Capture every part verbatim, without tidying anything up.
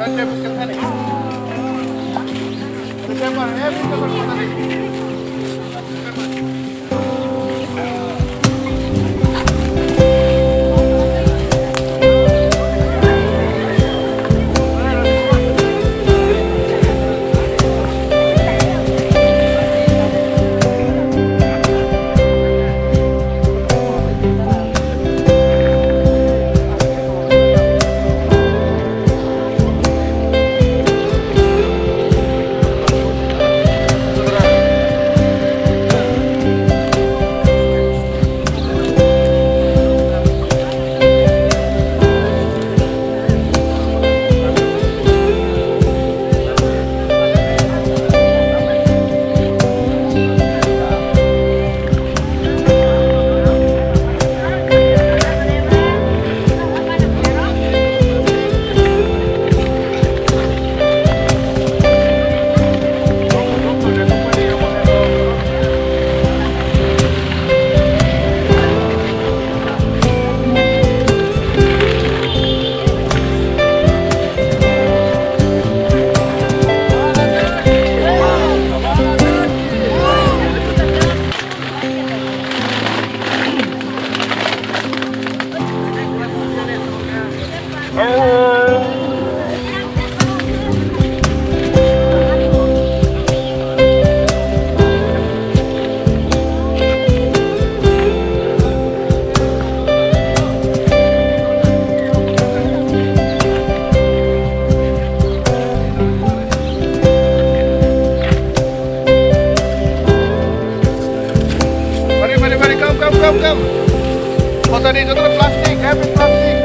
Mari, mari, mari, come, come, come, come. Kota ni joto plastic, heavy plastic.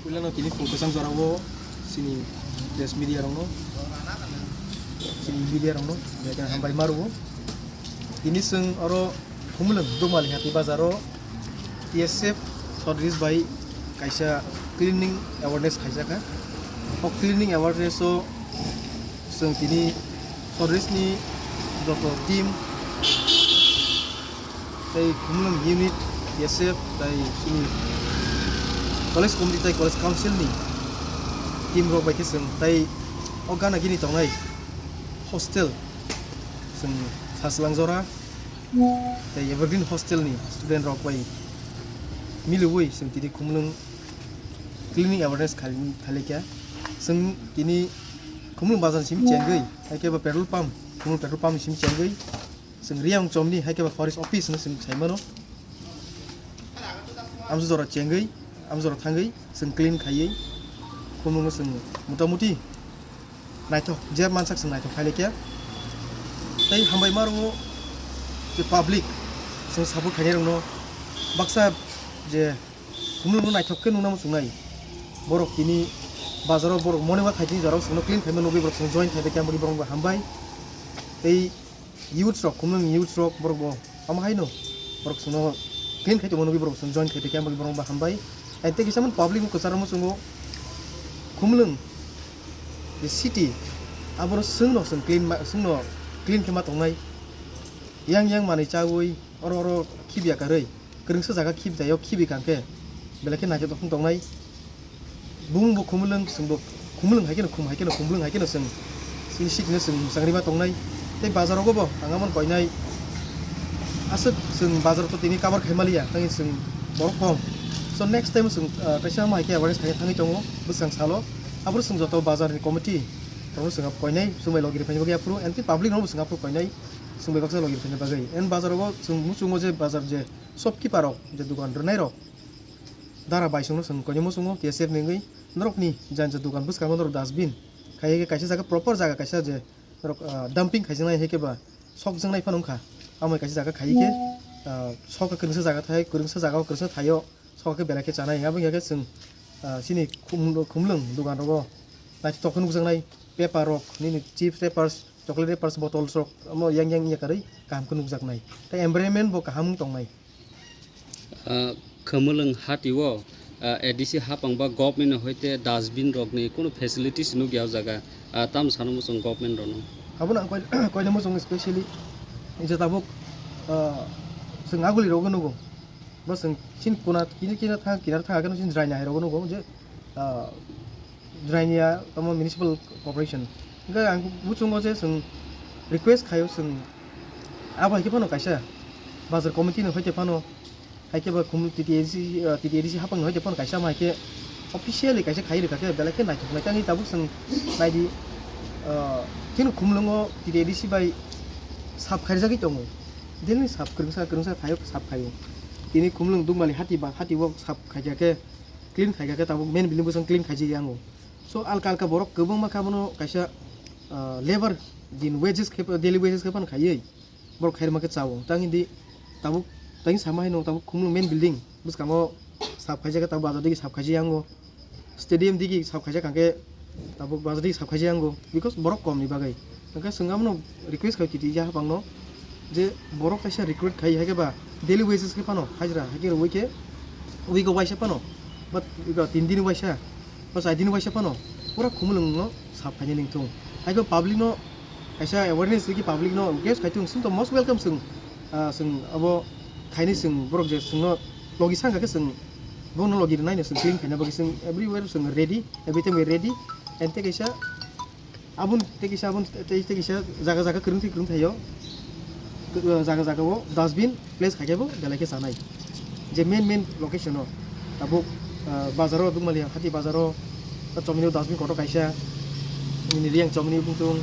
Puilano tini phu kwchang jorao chini press media rokno, chini media rokno belai kheno hambai ma rwo. Tini chwng oro Khumulwng Dukmali Hati bazaro T S F Sodris bai kaisa cleaning awareness khaijak kha. O cleaning awareness o chwng tini Sodris ni joto team tei Khumulwng unit, T S F, tei chini college committee tei college council ni team rok bai khe chwng tei o gana gini tongnai hostel chwng Sachwlang jora tei Evergreen hostel ni student rok bai miliui chwng tini Khumulwng cleaning awareness khai-, khailai kha. Chwng tini Khumulwng bazar ni simi chengwi, hai khe bo petrol pump, Khumulwng petrol pump ni simi chengwi, chwng Reang chomni hai khe ba forest office no chwng sai mano. Amso jora chengwi, amso jora thangwi chwng clean khaiwi, khumungno chwng motamuti naithok, je mansak chwng naithok khailai khe. Tei hambai ma rwo je public chwng support khainai rokno baksa je khumungno naithok khe nukna muchungnai. Borok tini bazaro borok morning walk khaitini jorao chwngno clean khaima nugwi borok chwng join khaibai khe, amoni borokno hambai. Tei youths rok, Khumulwng youths rok, borok bo omo haino borok chwngno clean khai tongma nugwi borok chwng join khai tongkha, borok bo hambai. Hai tei kisa mani public bo kwcharo muchungo Khumulwng the city, aboro chwngno chwng clean ma, chwngno clean khe ma tongnai. Yang yang manwi chawi oro oro khibya karwi, kwrwngsa jaga khibjai o khibi kangkhe belai khe naikhe tongthung tongnai. Bumung bo Khumulwng, chwng bo Khumulwng hai kheno khum, hai kheno Khumulwng hai kheno chwng chini city no chwng mwchang rima tongnai. Tei bazar rogo bo ang amo koinai aswk chwng bazar to tini cover khai maliya, tei chwng borok kom. So next time chwng, ah, kaisa omo hai khe awareness khai thangwi tongo bwskang salo. Aboro chwng joto bazar ni committee rokno chwng abo koinai, chwng bai logi rwphaini bagwi aphuru, and tei public rokno bo chwng aphuru koinai, chwng bai baksa logi rwphaini bagwi. And bazar rogo chwng muchungo je bazar je shopkeeper rok, je dukan rwnai rok, dara bai chwngno chwng koinwi muchungo T S F ni wngwi norokni jani jani dogan bwskango norok dustbin khaiwi kaisa jaga proper jaga kaisa je norok, ah, dumping khaijaknai hai khe ba sokjaknai phano wngkha. Amo kaisa jaga khaiwi khe, ah, sok kwrwngsa jaga thai, kwrwngsa jaga o kwrwngsa thaio sok khe belai khe chanai. Abo wngya khe chwng, ah, chini khum-, khumlwng dogan rogo naithotok khe nukjaknai paper rok, nini chips wrappers, chocolate wrappers, bottles rok, omo yang yang ya kwrwi kaham khe nukjaknai. Tei environment bo kaham wng tongnai. Ah, Khumulwng hati o, ah, A D C hapang ba government ni hoite dustbin rok ni kunu facilities nukya o jaga, ah, tamo sano muchung government rok no. Abo no ang koi-, koina muchung specially je tabuk, ah, chwng aguli rogo nugo. Bo chwng chini kuna kini kina thang kinar thang khe chini draina hai rogo nugo je, ah, Drainiya tamo municipal corporation. Hingke ang muchungo je chwng request khaio chwng abo hai khe phano kaisa bazar committee ni hoite phano hai khe ba khum T T A D C, ah, T T A D C hapang ni hoite phano kaisa ma hai khe officially kaisa khai rwkha khe belai khe naithok nai tangwi tabuk chwng naidi, ah, chini khumlwngo T T A D C bai sap khairjagwi tongo. Daily sap kwrwngsa kwrwngsa thaio sap khaio. Tini khumlwng Dugmali hati ba hati o sap khaikha khe clean khaikha khe tabuk main building bwsang clean khaijak yango. So alka alka borok kwbangma khe abono kaisa, ah, labour din wages khe daily wages khe phano khaiwi borok khairma khe chao. Tang hindi tabuk tang sama haino tabuk khumlwng main building bwskango sap khaijak khe tabuk bazar digi sap khaijak yango. Stadium digi sap khaijak hwnkhe tabuk bazar digi sap khaijak yango because borok kom ni bagwi. Hwnkhe chwng abono request khai titi ya hapang no je borok kaisa recruit khai hai khe ba daily wages khe phano hajra hai khe rwui khe week o waisa phano ba tin din waisa ba char din waisa phano pura khumulwng no sap khainai ning thung. Hai khe public no kaisa awareness rikhe public no request khai thung chwng to most welcome chwng, ah, chwng abo khainai chwng borok je chwng no logi sang kha khe chwng bo no logi rwnai no chwng clean khaina bagwi chwng everywhere chwng ready every time we ready and tei kaisa Aboni tei kisa, aboni tei, tei kisa jaga jaga kwrwng twi kwrwng thaio. Kwrwng jaga jaga o dustbin place khai khe bo belai khe chanai. Je main main location o tabuk, ah, bazar o Dugmali hati bazar o chomino dustbin kotor kaisa, nini Riyang chomini bumtung,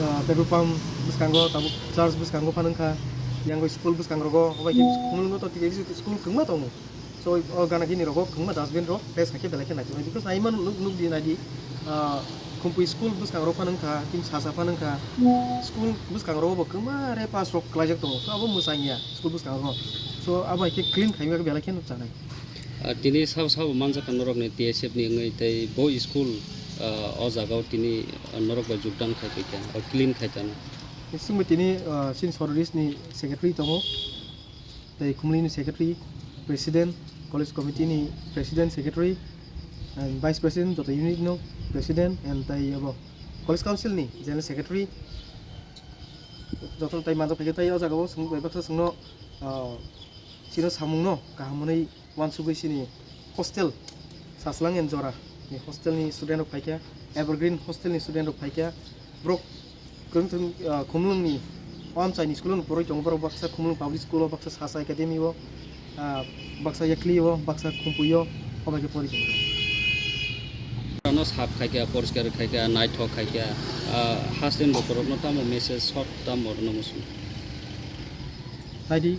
ah, petrol pump bwskango tabuk church bwskango phano wngkha. Yang school bwskang rogo obai khe school no to twi school kwbangma tongo. So, o gana gini rogo kwbangma dustbin rok place hai khe belai khe naitongnai. Because nai mano nuk, nuk di nai di, ah, Khumpui school bwskang rok phano wngkha, tini sasa phano wngkha. School bwskang rogo bo kwbangma repas rok klaijak tongo. So, abo mwchang ya school bwskang rogo. So, abo hai khe clean khaima khe belai khe nuk chanai. Ah, tini sabo sabo manjak kha norok ni T S F ni wngwi tei bo school, ah, o jaga o tini, ah, norok bai jogdan khai tongkha, o clean khai tongkha. Bisingbo tini, ah, chini Sororish ni secretary tongo. Tei Khumulwng ni secretary, president, college committee ni president, secretary, and vice president, joto unit no president, and tei abo college council ni general secretary, joto tei manjak phaikhe tei o jaga o chwng bai baksa chwngno, ah, chini samung no kaham hwnwi uansugwi chini hostel Saslang and Jora ni hostel ni student rok phaikha, Evergreen hostel ni student rok phaikha, borok kwrwng thwng, ah, Khumulwng ni o amchai ni school o no porwi tongo, borok baksa Khumulwng Public School o, baksa Sasa Academy o, ah, baksa Yakli o, baksa Khumpui o, obo hai khe porwi tongo. Ano sap khaikha, poriskar khaikha, naithok khaikha, ah, hasteni bokhorokno tamo message short tamo rwna muchung. Naidi,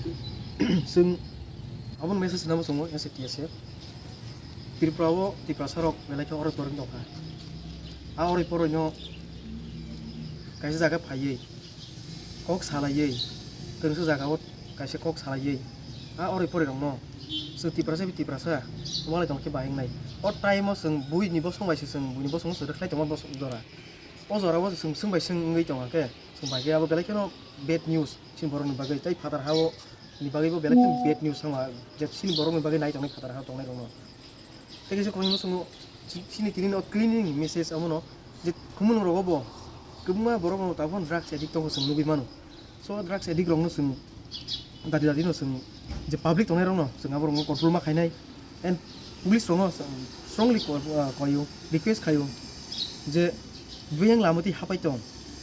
chwng aboni message rwna muchungo S A T S F. Tripura o Tiprasa rok belai khe oroi poroi tongkha. A oroi poroi no kaisa jaga phaiwi kok salaiwi, kwrwngsa jaga o kaisa kok salaiwi, a oroi poroi rok no chwng Tiprasa bai Tiprasa walai tong khe bahai wngnai. O time o chwng buini bosong bai se chwng buini bosong o chwng rwkhlai tongma bosong jora. O jora o chwng swng bai swng wngwi tongkha khe chwng bai khe abo belai kheno bad news chini borok ni bagwi tei phatar ha o ni bagwi bo belai kheno bad news wngkha je chini borok ni bagwi nai tongnai phatar ha o tongnai rok no. Tei kaisa koinwi muchungo chi-, chini tini no cleaning message amo no je Khumulwng rogo bo kwbangma borok rok tabuk drugs addict tongo chwng nugwi mano. So drugs addict rok no chwng dati dati no chwng je public tongnai rok no chwng abo rok no control ma khainai and police rok no chwng strongly ko-, ah, koio request khaio je buyang lama twi hapai tong.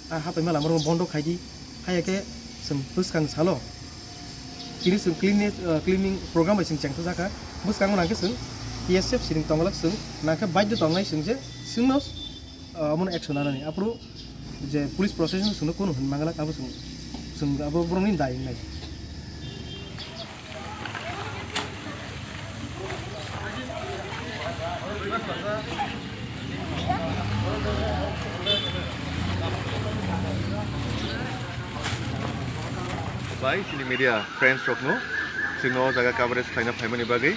A hapaima lama rok bondo khai di, haya khe chwng bwskang salo tini chwng cleanliness, ah, cleaning program bai chwng chengthajak kha. Bwskango nang khe chwng T S F siring tongwlak chwng nang khe baidyo tongnai chwng je chwngno, ah, omono action nanani. Aphuru je police protection chwngno kunu hwn manglak abo chwng, chwng abo borokni dai wngnai. Bai, chini media friends rokno chwngno o jaga coverage khlaina phaimani bagwi.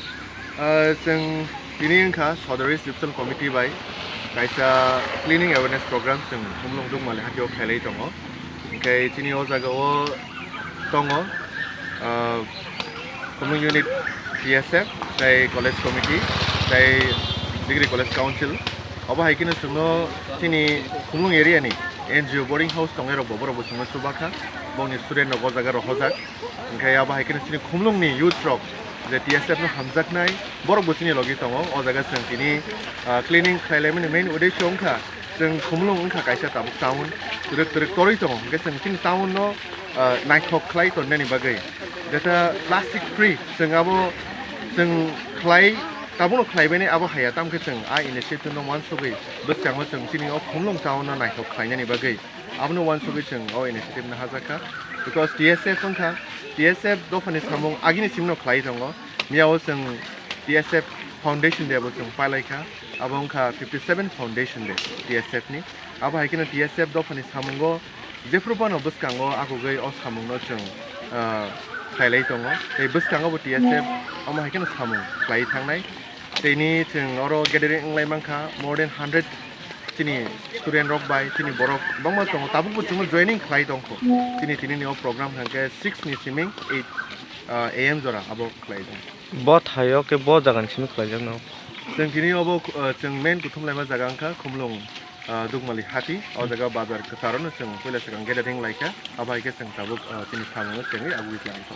Ah, chwng tini wngkha Sodor Reception Committee bai kaisa cleaning awareness program chwng Khumlung Dukmali hatio khailai tongo. Hwnkhe chini o jaga o tongo, ah, Khumlung Unit T S F, tei College Committee, tei Degree College Council. Obo hai kheno chwngno chini Khumlung area ni N G O boarding house tongnai rok bo, borok bo chwngno chubakha, bongni student rok o jaga rohorjak. Hwnkhe abo hai kheno chini Khumlung ni youth rok je T S F no hamjaknai, borok bo chini logi tongo. O jaga chwng tini, ah, cleaning khlai laimani main uddesho wngkha, chwng Khumlung wngkha kaisa tabuk town, twrwk twrwk torwi tongo, hwnkhe chwng chini town no, ah, naithok khlai tonnani bagwi, jeta plastic free chwng abo chwng khlai, tabukno khlai bainai abo haya, tamokhe chwng a initiative no uansugwi bwskango chwng chini o Khumlung town no naithok khlainani bagwi abono uansugwi chwng o initiative no hajakha, because T S F wngkha, T S F dophani samung agini simino khlai tongo, miyao chwng T S F Foundation Day bo chwng pailaikha, abo wngkha fifty seven Foundation Day T S F ni. Abo hai kheno T S F dophani samungo jephru phano bwskango agugwi o samungno chwng, ah, khlailai tongo. Tei bwskango bo T S F omo hai kheno samung khlai thangnai. Teini chwng oro gathering wnglai mankha more than hundred chini student rok bai, chini borok bangma tongo, tabukbo chwngno joining khlai tongkho. Chini tinini o program hwnkhe six ni siming eight, ah, A M jora abo khlai tong. Bo thaio khe bo jagani simi khlaijak no? Chwng tini obo, ah, chwng main kuthum laima jaga wngkha Khumlung, ah, Dukmali hati. O jaga bazar kwcharo no chwng puila swkang gathering laikha. Abo hai khe chwng tabuk, ah, chini samungo chengwi agwi tongkha.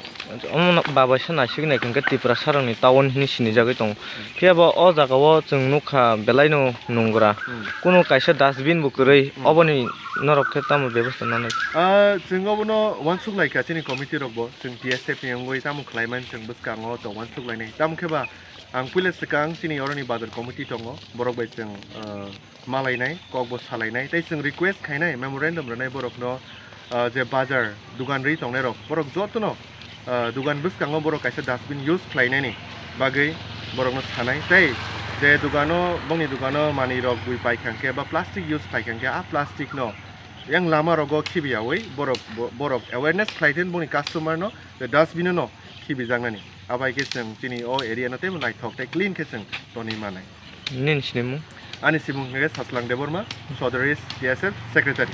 Omo no babai se naisik nai hwnkhe Tiprasa rokni town hinwi sinijagwi tongo. Phiya bo o jaga o chwng nukha belai no nungra. Hmm. Kunu kaisa dustbin bo kwrwi, hmm, oboni norok khe tamo bebosta nanai? Ah, chwng obono uansuk laikha chini committee rok bo, chwng T S F ni wngwi tamo khlai mani chwng bwskango tong uansuk lainai. Tamo khe ba ang puila swkang chini oroni bazar committee tongo, borok bai chwng, ah, malainai, kok bo salainai, tei chwng request khainai, memorandum rwnai borokno, ah, je bazar dugan rwi tongnai rok, borok jotono, ah, dugan bwskango borok kaisa dustbin use khlainani bagwi borokno sanai, tei je dugano, bongni dugano manwi rok bui pai kha hwnkhe ba plastic use khlai kha hwnkhe, a plastic no yang lama rogo khibiyawi borok, bo-, borok awareness khlai thun bongni customer no je dustbin no khibijaknani. Abai khe chwng chini o area no teibo naithok tei clean khe chwng tonwi manai. Nini sinimung? Ani simung hwnkhe Saslang Debbarma, Sodor East T S F Secretary.